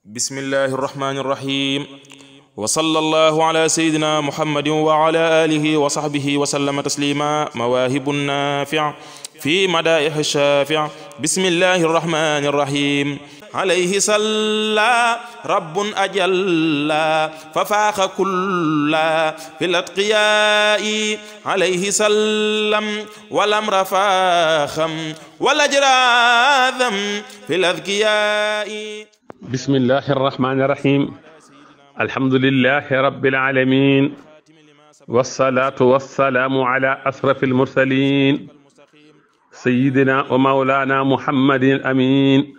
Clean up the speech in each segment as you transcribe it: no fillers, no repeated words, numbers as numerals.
بسم الله الرحمن الرحيم وصلى الله على سيدنا محمد وعلى آله وصحبه وسلم تسليما. مواهب النافع في مدائح الشافع. بسم الله الرحمن الرحيم. عليه صلى رب أجل ففاق كل في الأتقياء. عليه سلم والأمر فاخم والأجر ذم في الأذكياء. بسم الله الرحمن الرحيم. الحمد لله رب العالمين، والصلاة والسلام على أشرف المرسلين سيدنا ومولانا محمد الأمين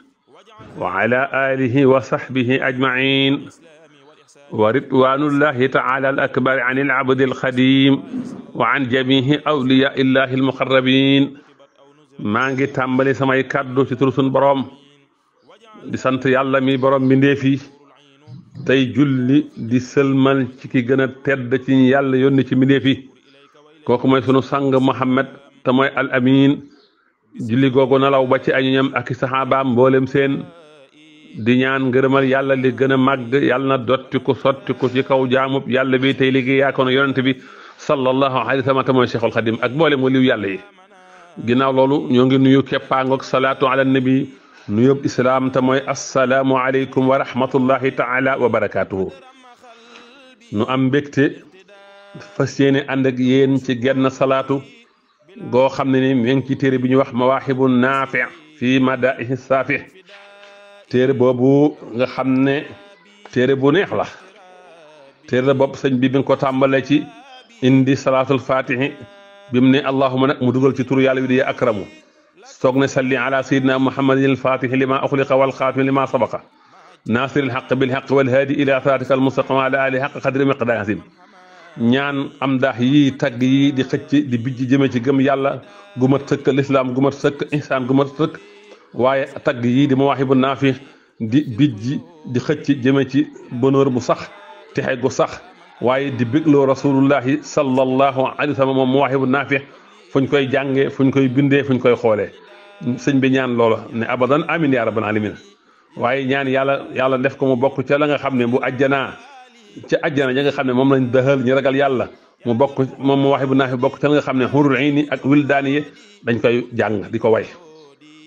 وعلى آله وصحبه أجمعين، ورضوان الله تعالى الأكبر عن العبد الخديم وعن جميع أولياء الله المقربين. مانغي تامبالي سماي كادو ci turu sun borom di sant yàlla mi borom mbindeef yi tey julli di sëlmal ci ki gën a tedd ci yàlla yónni ci mbindeef yi kooku mooy sunu sang Muhammad te mooy al amin. julli googu nalaw ba ci añu ñam ak i saxaabaam mboolem seen di ñaan ngërëmal yàlla li gën a màgg yàlla na dotti ko sotti ko ci kaw jaamub yàlla bi tey liggéey yaakoon yonent bi sallallahu alayhi wa sallam te mooy Cheikhul Khadim ak mboolem mu liw yàlla yi. ginnaaw loolu ñoo ngi nuyu keppaangoog salaatu ala nabi nuyób islaam te mooy assalaamu aleykum wa rahmatullahi taala wa barakaatuhu. nu am mbégte fas yéene ànd ak yéen ci genn salaatu goo xam ne ni mi ngi ci téere bi ñuy wax mawaahibu naafi fii madaihi saafi. téere boobu nga xam ne téere bu neex la. téere la bopp sëñ bi nga ko tàmbale ci indi salaatul fatihi bi mu ne allahuma nag mu dugal ci turu yàlla wi di akramu soog ne salli ala sayidina muhammadin alfatixi lima uxliqa walxaatimi lima sabaqa nasiri alxaq bilxaq walhaadi ila siraatika almustaqim wa ala alihi xaq qadri miqdaari azim. ñaan am daax yii tagg yii di xëcc di bijj jëme ci gëm yàlla gu mat sëkk lislaam gu mat sëkk ihsaan gu mat sëkk, waaye tagg yii di mawaahibu naafi di bijj di xëcc jëme ci bonheur bu sax texe gu sax, waaye di bégloo rasulullahi sallallahu alayhi wa sallam moom mawaahibu naafi fuñ koy jàngee fuñ koy bindee fuñ koy xoolee. sëñ bi ñaan loola ne abadan amin ya rabbal alamin. waaye ñaan yàlla def ko mu bokk ca la nga xam ne bu ajjanaa ca ajjana ja nga xam ne moom lañ dëxal ñu ragal yàlla mu bokk moom mawaahibu naafi bokk ca la nga xam ne hurul ayni ak wildaani yi dañ koy jàng di ko way.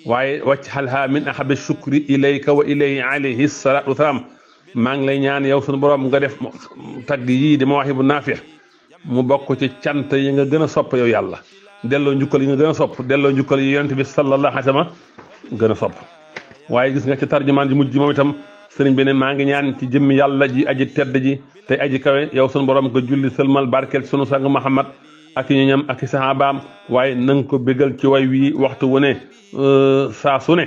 waaye wacc xalha min ahabi shukri ilayka wa ilayhi alayhi salaatu wasalaam. maa ngi lay ñaan yow sunu borom nga def tagg yii di mawaahibu naafi mu bokk ci cant yi nga gën a sopp yow yàlla, delloo njukkal yi nga gën a sopp, delloo njukkal yi yonent bi sallallahu alayhi wa sallam gën a sopp. waaye gis nga ci tarjumaan ji mujj moom itam sëriñ bi ne maa ngi ñaan ci jëmmi yàlla ji aji tedd ji tey aji kawe yow sunu borom nga julli sëlmal barkeel sunu sang Muhammad ak i ñoñam ak i saxaabaam, waaye na nga ko bégal ci way wi waxtu wu ne saa su ne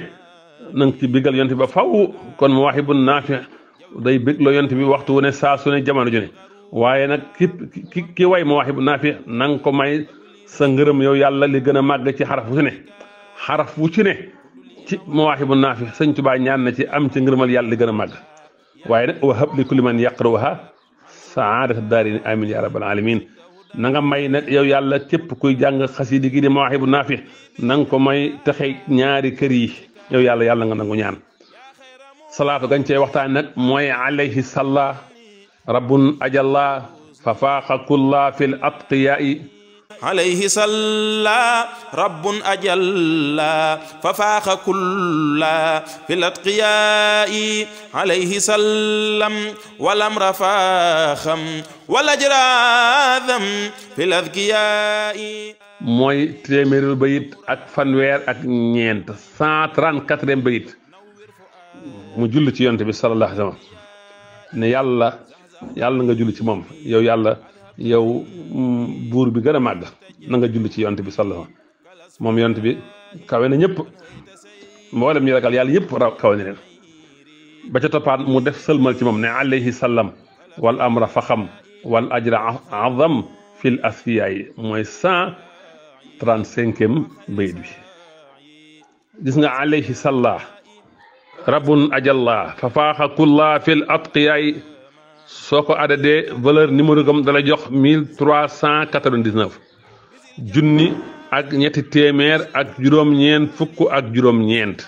na nga ci bégal yonent bi ba faw. kon mawaahibu naafi day bégloo yonent bi waxtu wu ne saa su ne jamono ju ne. waaye nag ki way mawaahibu naafi na nga ko may sa ngërëm yow yàlla li gën a màgg ci xaraf wu ci ne. xaraf wu ci ne ci mawaahibu naafi sëñ Tuubaa ñaan na ci am ci ngërëmal yàlla li gën a màgg. waaye nag wahab li kulli man yaqra'uha saadata daarini amin ya rabbal alamin. na nga may nag yow yàlla képp kuy jàng xasida gi di mawaahibu naafi na nga ko may taxe ñaari kër yi yow yàlla nga nangu ñaan. salaatu gañ cee waxtaan nag mooy alayhi salla rabbun ajalla fa faaqa kulla fil atqiyaai. عليه صلى رب أجل ففاق كل في الأتقياء. عليه سلم والأمر فاخم والأجر ذم في الأذكياء. mooy téeméeri bayit ak fanweer ak ñeent 134e bayit mu julli ci yonent bi sallallahu alayhi wa sallam ne yàlla nga julli ci moom yow yàlla yow buur bi gën a màgg na nga julli ci yonent bi sallallahu moom yonent bi kawe na ñëpp mboolem ñu ragal yàlla ñëpp raw kawe na leen. ba ca toppaat mu def sëlmal ci moom ne alayhi sallam wal amra faxam wal ajra azam fil asfiya yi mooy 135e bayit bi. gis nga alayhi salla rabbun ajalla fa faaxa kulla fil atqiya yi soo ko adadee valeur numéro gam dala jox 1399 junni ak ñetti téeméer ak juróom-ñeent fukk ak juróom-ñeent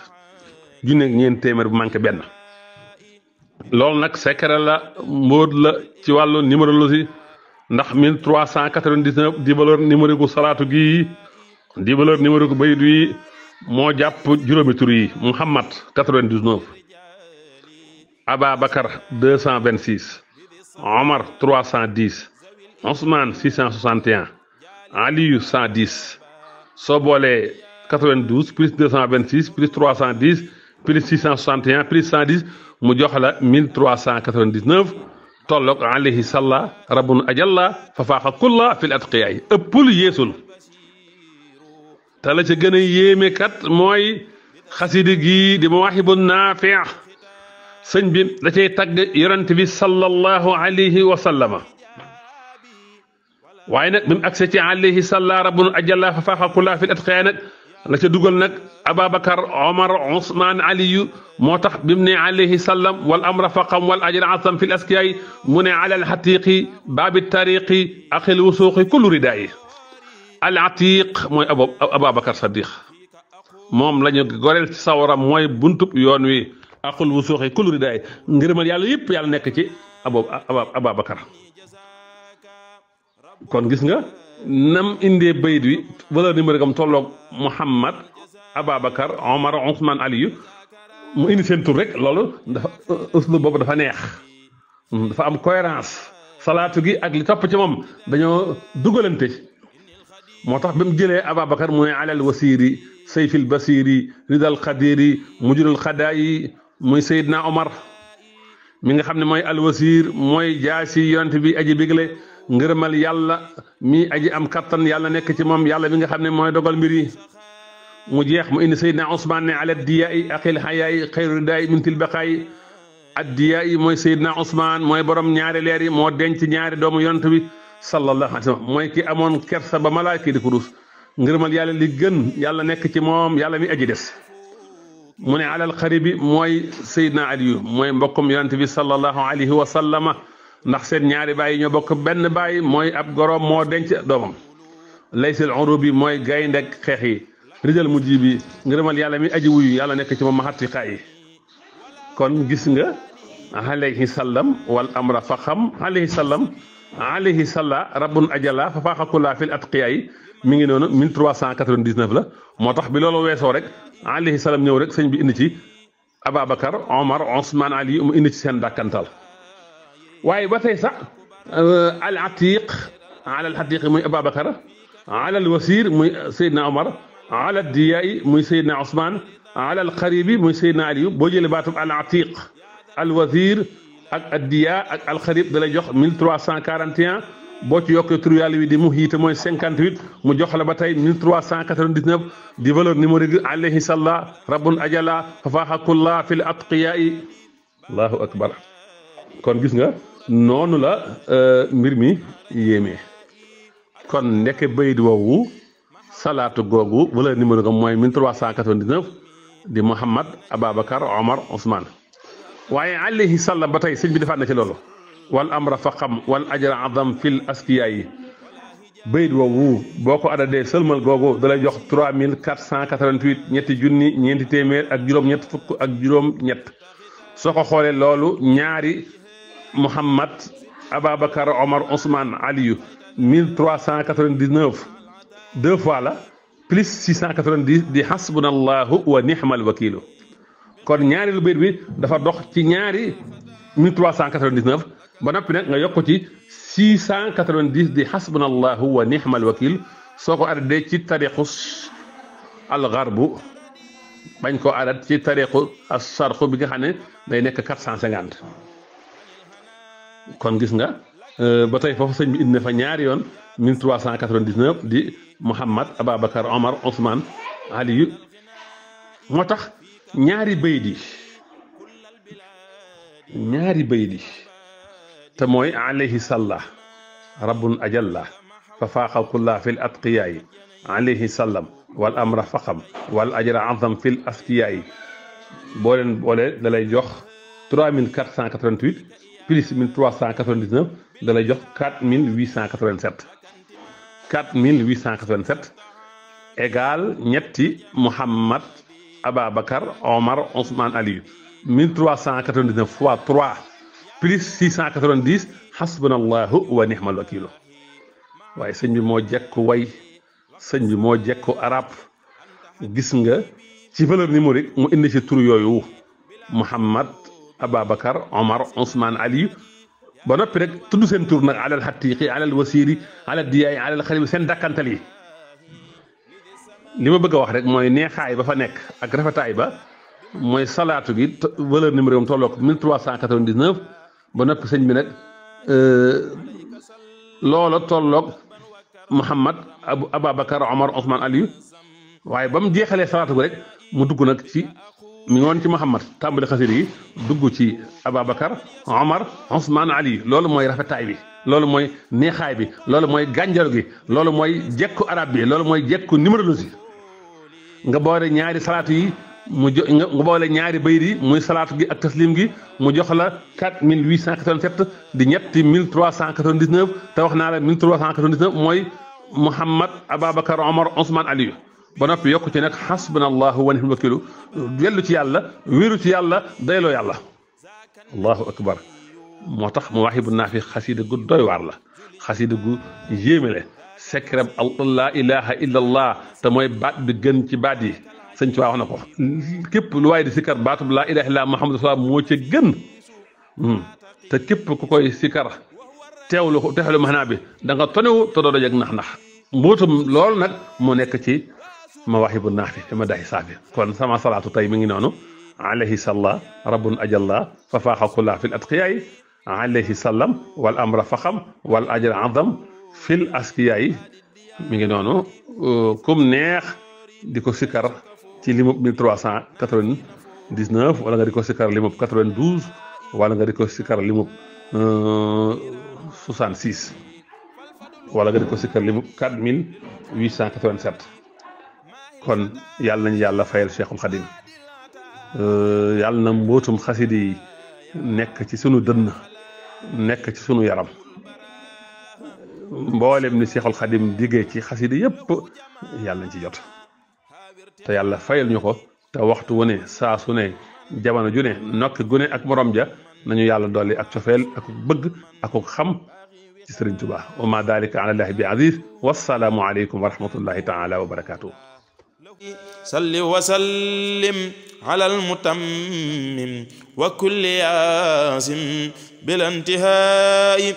junni ak ñeent téeméer bu manqué benn loolu nag secret la mbóot la ci wàllu numérologie ndax 1399 di valeur numérique salaatu gi di valeur numérique baydu yi moo jàpp juróomi tur yi Muhammad 99 Ababakar 226 Omar 310 Ousmane 661 Aliyu 110 soo boolee 92 plus 226 plus 310 plus 661 plus 110 mu jox la 1399 tolloog alayhi salla rabbun ajalla fa faaxa kulla fil atqiyaay ëppul yeesul te la ca gën a yéeme kat mooy xasidi gii di mawaahibu naafi sëñ bi da cay tagg yonent bi sallallahu alayhi wa sallama waaye nag bi mu agsee ci alayhi salla rabbun ajalla fa faaxa kulla fil atqiyaay nag la ca dugal nag Ababacar Omar Ousmane Aliyu moo tax bi mu ne alayhi sallam wal amra faqam wal ajra azam fil askiyaay mu ne alal xatiqi baabi tariqi axil wusuuqi kullu ridaayi al atiq mooy Ababacar Sadiq moom la ñu goreel ci sawaram mooy buntub yoon wi axil wusuuqi kullu ridaayi ngërëmal yàlla yëpp yàlla nekk ci Ababacar kon gis nga nam indee bayit wi wala numéro gam tolloog Muhammad Ababacar Omar Ousmane Aliyu mu indi seen tur rek loolu dafa uslub boobu dafa neex dafa am cohérence salaatu gi ak li topp ci moom dañoo dugalante moo tax ba mu jëlee Ababacar mu ne alal wasiiri sayfil basiiri ridal xadiri mujurul xadaayi muy Seydina Omar mi nga xam ne mooy alwasiir mooy jaasi yonent bi aji bigle ngërëmal yàlla mi aji am kattan yàlla nekk ci moom yàlla mi nga xam ne mooy dogal mbir yi mu jeex mu indi Seydina Ousmane ne ala diyaay aqil xayaay xayru daay mintil baqaay addiyaay mooy Seydina Ousmane mooy borom ñaari leer yi moo denc ñaari doomu yonent bi sallallahu alayhi wa sallam mooy ki amoon kersa ba malaaka di ko rus ngërëmal yàlla li gën yàlla nekk ci moom yàlla mi aji des mu ne alal xaribi mooy Seydina Aliyu mooy mbokkum yonent bi sallallahu alayhi wa sallama ndax seen ñaari baay ñoo bokk benn baay mooy ab goroom moo denc doomam laysil urubi mooy gayndeg xeex yi rijal mujj bi ngërëmal yàlla mi aji wuyu yàlla nekk ci moom maxatiqa yi kon gis nga alayhi sallam wal amra fa xam alayhi sallam alayhi salla rabbun ajalla fa faaxa kulla fil atqiya yi mi ngi noonu 1399 la moo tax bi loolu weesoo rek alayhi sallam ñëw rek sëñ bi indi ci Ababacar Omar Ousmane Ali mu indi ci seen dàkkantal waaye ba tey sax al atiq ala al atiq muy Ababacar ala al wasir muy Seydina Omar ala al diyaay muy Seydina Ousmane ala al xaribi muy Seydina Aliyu boo jëlee baatub al atiq al wasir ak ad diya ak al xarib da lay jox 1341 boo ci yokkee turu yàlla wi di mu hiite mooy 58 mu jox la ba tey 1399 di valeur numérique alayhi salla rabbun ajala fa faaxa kulla fil atqiyaai allahu akbar kon gis nga noonu la mbir mi yéemee kon nekk bayit woowu salaatu googu valeur numéro ga mooy 1399 di Muhammad Ababacar Omar Ousmane waaye alayhi sallam ba tey sëñ bi defaat na ci loolu wal amra fa xam wal ajra azam fil askiya yi bayit woowu boo ko adadee sëlmal googu da lay jox 3488 ñetti junni ñeenti téeméer ak juróom-ñett fukk ak juróom-ñett soo ko xoolee loolu ñaari Muhammad Ababacar Omar Ousmane Aliyu 1399 deux fois la plus 690 di hasbunallahu wa nihmal wakiilu kon ñaari lu bayit bi dafa dox ci ñaari 1399 ba noppi nag nga yokk ci 690 di hasbunallahu wa nihmal wakil soo ko addee ci tariqu algarbu bañ ko adat ci tariqu asarqu bi nga xam ne day nekk 450 kon gis nga ba tey foofu sëñ bi indi na fa ñaari yoon 1399 di Muhammad Ababacar Omar Ousmane Aliyu moo tax ñaari bayit yi te mooy alayhi salla rabbun ajalla fa faaxa kulla fil atqiyaay alayhi sallam wal amra faqam wal ajra azam fil askiyaay boo leen boole da lay jox 3488 plus 1399 da lay jox 4887 4887 égal ñetti Muhammad Ababacar Omar Ousmane Aliyu 1399 fois 3 plus 690 hasbunallahu wa ni'mal wakiilu waaye sëñ bi moo jekku way sëñ bi moo jekku arab gis nga ci valeur numérique mu indi ci tur yooyu Muhammad Ababacar Omar Ousmane Ali ba noppi rek tudd seen tur nag alal xatiqi alal wasiiri alal diyaay alal xalibi seen dakkantal yi li ma bëgg a wax rek mooy neexaay ba fa nekk ak rafetaay ba mooy salaatu gi valeur numéro am tolloog 1399 ba noppi sëñ bi nag loola tolloog Muhammad Ababacar Omar Ousmane Aliou waaye ba mu jeexalee salaatu gi rek mu dugg nag ci mi ngi woon ci Muhammad tàmbali xasida yi dugg ci Ababacar Omar Ousmane Ali loolu mooy rafetaay bi loolu mooy neexaay bi loolu mooy gànjaro gi loolu mooy jekku arab bi loolu mooy jekku numérologie nga boole ñaari salaatu yi nga boole ñaari bayit yi muy salaatu gi ak taslim gi mu jox la 4887 di ñetti 1399 te wax naa la 1399 mooy Muhammad Ababacar Omar Ousmane Aliou ba noppi yokku ci nag hasbunallahu wa ni'mal wakiilu dellu ci yàlla wéeru ci yàlla dayloo yàlla allahu akbar moo tax Mawaahibu Naafi xasida gu doy waar la xasida gu yéeme le secret laa ilaha illa allah te mooy baat bi gën ci baat yi sëñ Tuubaa wax na ko képp lu waaye di sikkar baatub laa ilaha illa Muhammadu rasulullah moo ca gën te képp ku koy sikkar teewlu maanaa bi da nga tonewu te doo dajeg nax mbootum loolu nag moo nekk ci Mawaahibu Naafi fi ma daxi saafi kon sama salaatu tey mi ngi noonu alayhi salla rabbun ajalla fa faaxa kulla fil atqiyaay alayhi sallam wal amra faxam wal ajra azam fil askiyaay mi ngi noonu kum neex di ko sikkar ci limub 1399 wala nga di ko sikkar limub 92 wala nga di ko sikkar limub 66 wala nga di ko sikkar limub 4887 kon yàlla nañu yàlla fayal Cheikhul Khadim yàlla na mbootum xasidi yi nekk ci sunu dënn nekk ci sunu yaram mboolem ni Cheikhul Khadim diggee ci xasidi yépp yàlla nañ ci jot te yàlla fayal ñu ko te waxtu wu ne saa su ne jamono ju ne nokk gu ne ak morom ja nañu yàlla dolli ak cofeel ak bëgg ak xam ci Sëriñ Tuubaa wa ma dalika ala llahi bi aziz wassalaamu aleykum wa rahmatullahi taala wa barakatuh salli wa sallim ala almutammim wa kulli yaasin bil intihaa'i